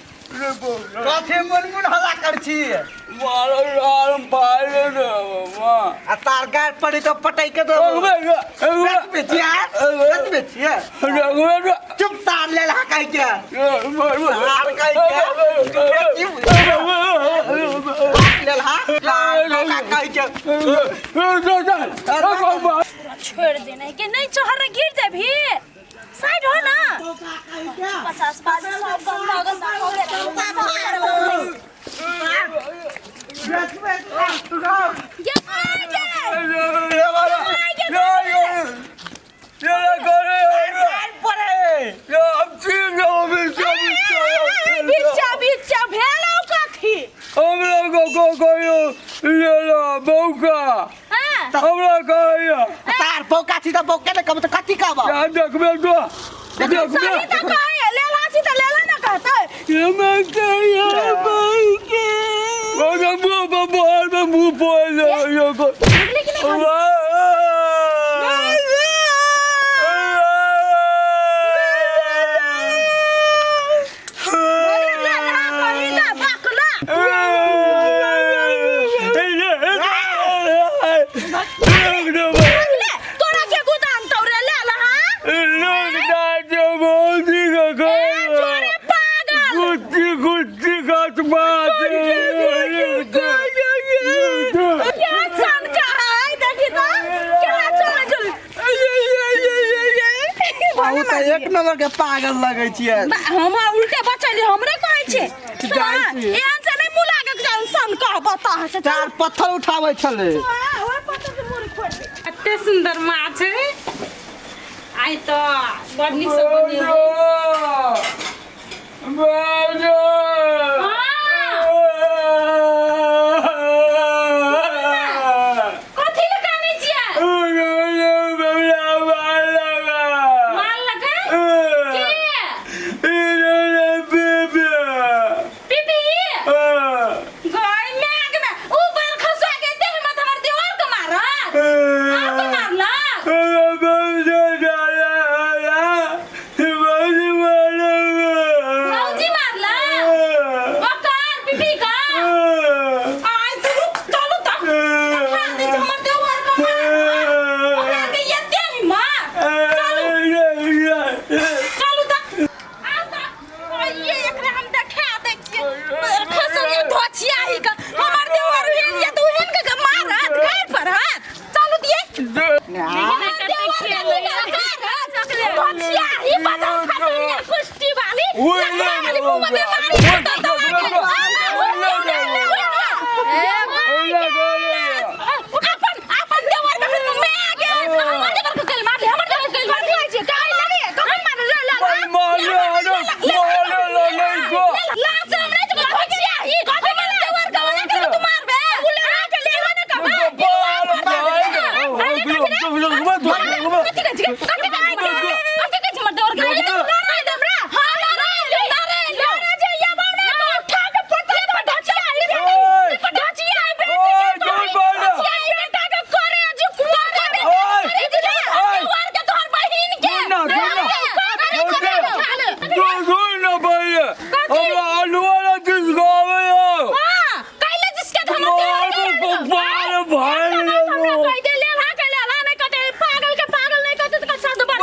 कथी मुनमुन हल्ला कर छी आ तार गाड़ पड़ी तो पटै के दो बेचिया बेचिया चुप तार ले ला कह के तार कह के ले ला तार कह के छोड़ देना है कि नहीं चढ़ गिर जाए भी साइड हो ना 50 बार सब गंदा गंदा हो गया। ये आ गए बिच्चा बिच्चा भेलौ कथी? हाँ तार पौका छी त पौका ने कब त कथी कहब? सही त कहे लेला छी त लेला ना कहतै। लेकिन लेला कही ना बकला। ले तोरा के गुदान तौरे ले ला। हां ए जोरे पागल। क्या चन का है देखी तो क्या चल चल। बहुत एक नंबर के पागल लगै छियै। हम उल्टे बचली हमरे कहै छै। जाइ छी। एहन से नहीं मुँह लागे के सन कह बता से। चार पत्थर उठाबै छलै। ओए पत्थर से मुँह फोड़ दे। कते सुंदर माछ है आइ तो बड़ नीक से बनेबै। कथी लए कानै छियै? माल लगे के पीपी गई मैग में ऊ बैल खसुआ के देह में हमर देवर के मारत आ के मारलक। भौजी मारलक ओकर पीपी का आइ तू रुक चलू त देखा दै छै हमर देवर के मारत ओकरा के एते हिम्मत। चलू चलू त आ त आइए एकरा हम देखा दै छियै खसुआ धोछिया ही का हमर देवर हेन या तू हेन के मारत गाय पर हाथ चलू दिए। हमर देवर के धोछिया ही बदल खसुआ कुश्ती वाली लकड़ा वाली मुंह में मारी त दवा के अपन अपन देवर के मैं आगे हमर देवर के कल मार ले हमर देवर के कल मार ले छै काई लगे कखन मार ले ला ला से हमरा जे धोछिया ही हमर देवर के वाला के तू मारबे उ ले के ले ना कबा कथि कहै छै कथि कहै छै कथि कहै छै हमर देवर के ना हमरा हां ना रे ना रे ना जे या बाबा उठा के पटले पर धोछिया ही पर धोछिया ही बेटा के करे जी कुआर के अरे जी कुआर के तोहर बहिन के हां कैले जिसके हमर देवर के हमरा कह दे ले ला के ले ला नहीं कहते पागल के पागल नहीं कहते तो साधु बात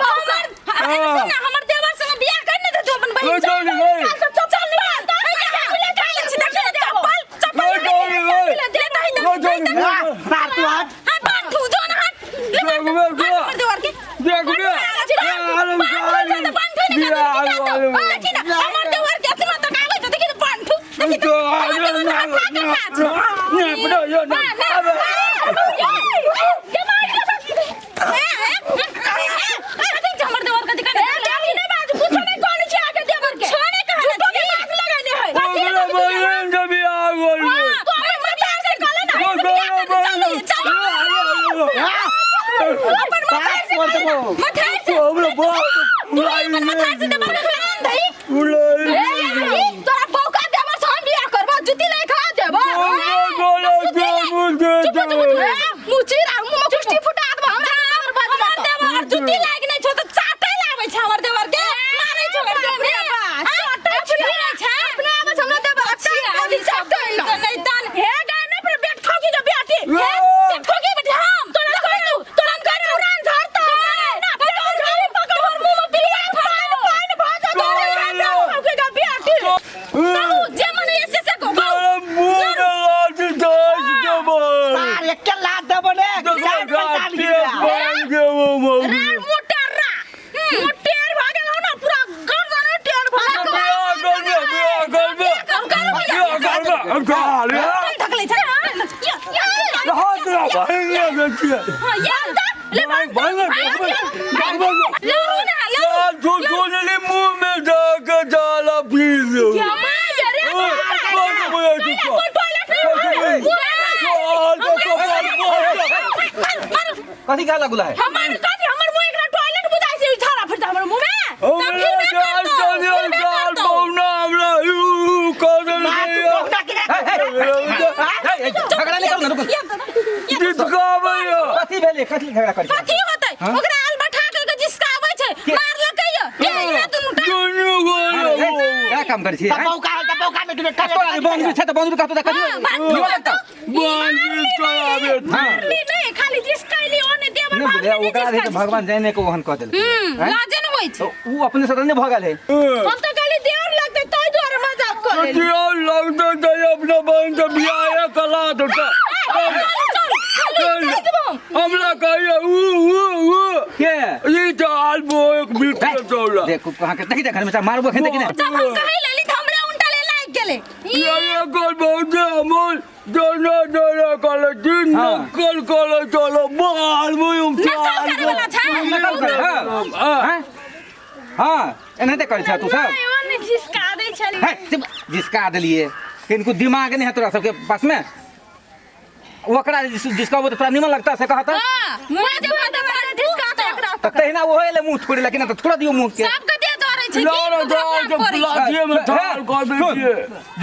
हमर अरे सुन ना हमर देवर संग बियाह कर ने दे तू अपन बहिन चल चल चल चप्पल चप्पल दे दे दे तार तू हट। हां बांधू जो ना हाथ ले हमर देवर के हमर देवर के इतना तक आवे छै देखि बांधू देखि हमर देवर के हाथ के खाच ना ना हमर देवर के दिखा दे नहीं बाजू कुछ नहीं कहने छै आके देवर के छने कहने छै बात लगाने है हां तो अपन माता से कहले ना चल अपन माथा से माथा से तू अपन माथा से देवर के खिला दही ए तोरा बौका देवर से हम बियाह करबो जुती ले खा देबो। कल धकले छै या या हाथ ना भाई बेचिए हां या ले भाई भाई भाई लड़ू ना लड़ू जो जो ने मुंह में जाके जाला पी लो क्या मार रे टॉयलेट कथी कहा लगुला है हमर कथी हमर मुंह एकरा टॉयलेट बुझाइ छै झाड़ा फिरता हमर मुंह में तब फिर बे जाल करतौ, फिर बे जाल करतौ। बौना हमरा you कर झगड़ा नहीं करू ना रुकू या तो ना, या तो। जिसका कथी भेलै कथी झगड़ा करै छी? कथी होतै ओकरा आल बैठा के के जिसका आबै छै मारलकै य के इना दुनू टा दुनू अरे, क्या काम करै छी त मौका है त मौका में तुम्हें तोरा जे बंद छै त बंद कहतो त कथी हां, बात निमन लगतौ बांधी चलावे मारली नहीं खाली जिसकैली ओने देवर नहि बुझलियै भाभी ओकरा रहै तऽ भगवान जाने के ओहन कह देलकै हम्म हैं? लाजे न होइ छै उ अपने से तऽ नहि भऽ गेल है हम त कहली देवर लगतै तै दुआरे मजाक कर लेली लगता है अपना बहन से बियाह कला तो चलू चलू चलू चल देबो हम। हमरा कहिए ऊ ऊ ऊ के ई तो आलबो एक बीच चौला देखू कहाँ के देखी घर में मारबो खेते कि नहीं जब हम कहै लेली त हमरे उल्टा ले लागि गेलै ई ये कर बहुत अमोल दोनों दोनों कल दिन हाँ। नकल कल चलो मारबो हम नकल करे वाला छै नकल करे, हाँ। हैं? हाँ एनाहिते करै छह तू सब नहीं ओने झिसका दै छली है चुप, जिसका देलिए किनको दिमाग नहीं है तोरा सबके पास में ओकरा जिसका वो तोरा निमन लगता से कहता हां मुँह जे कहता झिसका त एकरा त तहिना वो होले मुंह थोड़े लेकिन त थोड़ा दियो मुंह के सबके दे जोरै छै लारो की जाओ ककरो तो अपना करै छै। लाठिए में थाल कर सुन, दीजिए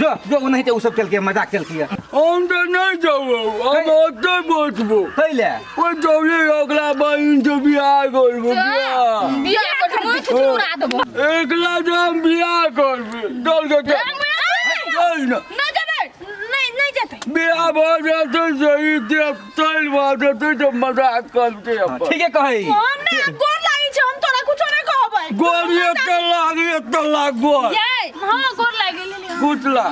जो जो ओनाहिते उ सब चल के मजाक चल के हम तो नहीं जाओ हम ओते बचबो कैले ओ जौली ओकरा बहिन से बियाह करबो बियाह बियाह कर मुँह थुथुर उड़ा देबो एकला से हम बियाह करबे चल के चल चल ना न जेबै नहीं नहीं जेतै बियाह भऽ जेतै सही चल भऽ जेतै तऽ मजाक करते अपन ठीके कहै हम नहीं गोर लागै छै हम तोरा कुछो नहीं कहबै गोर एते लाग एते लाग गोर ये हां गोर लागि लेली कुचला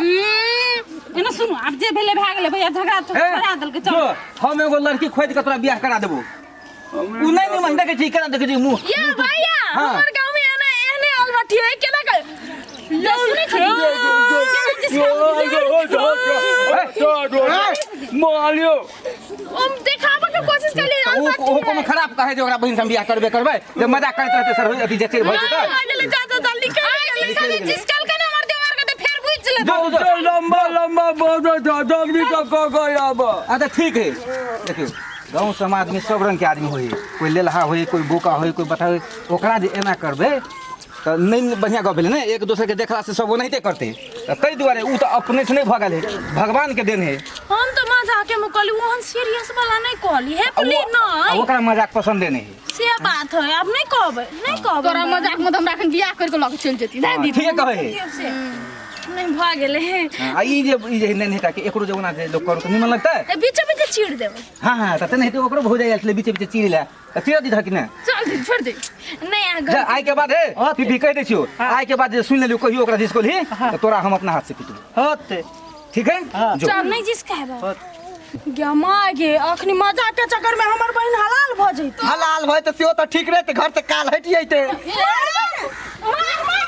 एना सुनू आब जे भेलै भए गेलै भैया झगड़ा तो हे, छोड़ा देलकै जो चल हम एगो लड़की खोज के तोरा बियाह करा देबो उ नहीं निमन देखै छी केना देखै छी मुंह ये भैया हाँ। हमर गांव में एने एने अलबठी है केना कर ले सुनै छी मारियो हम देखाबे के कोशिश कलिए तऽ ओ ओ कोनो खराब कहै जे ओकरा बहिन से हम बियाह करबे करबै जे मजाक करैत रहतै सर अथी जे छै भऽ जेतै गेलै चाचा जल्दी कर आगे साले जिसकल के ना हमर देवर के तऽ फेर बुझि लेतै जो जो लंबा लंबा बोझ जल्दी तक कह आब अच्छा ठीक है देखियौ गाँव समाज में सब रंग के आदमी होइ कोई लेलहा होइ कोई बोका होइ कोई बता होइ ओकरा जे एना करबै तऽ नहि बढ़िआँ गप भेलै ने एक दोसरके देखलासँ सब ओनाहिते करतै तऽ ताहि दुआरे ओ तऽ अपने से नहि भऽ गेल है भगवानके देन है हम तो मजाके में कहली ओहन सीरियस वाला नहीं कहली हे प्लीज आ नहीं ओकरा मजाक पसन्दे नहि है से बात है आब नहीं कहबै नहीं कहबै तोरा मजाक में तऽ हमरा एखन बियाह करि कऽ लऽ के चलि जेती दाय दीदी ठीके कहै है से नहीं भऽ गेलै हाँ, आ ई जे ई जे नहि हेता कि एकरो जे ओना जे लोक करू तऽ निमन लगतै ए, बीचे बीचे चीर देबै हाँ हाँ तऽ तेनाहिते ओकरो भऽ जाइ छलै बीचे बीचे चीर लए तऽ चीर दिहऽ कि नहि चल दीदी छोड़ दे नहीं आ जा आइ के बाद हे पीपी कहि दै छियौ आइ के बाद जे सुनि लेलियौ कहियो ओकरा जिसको ली तऽ तोरा हम अपना हाथ से पीटबो होते ठीक है हाँ। जो चल नहीं जिसका है बा गे माँ गे अखनी मजाक के चक्कर में हमर बहिन हलाल भऽ जैतै हलाल भए तऽ सेहो तऽ ठीक रहतै घर से काल हटि जैतै मार मार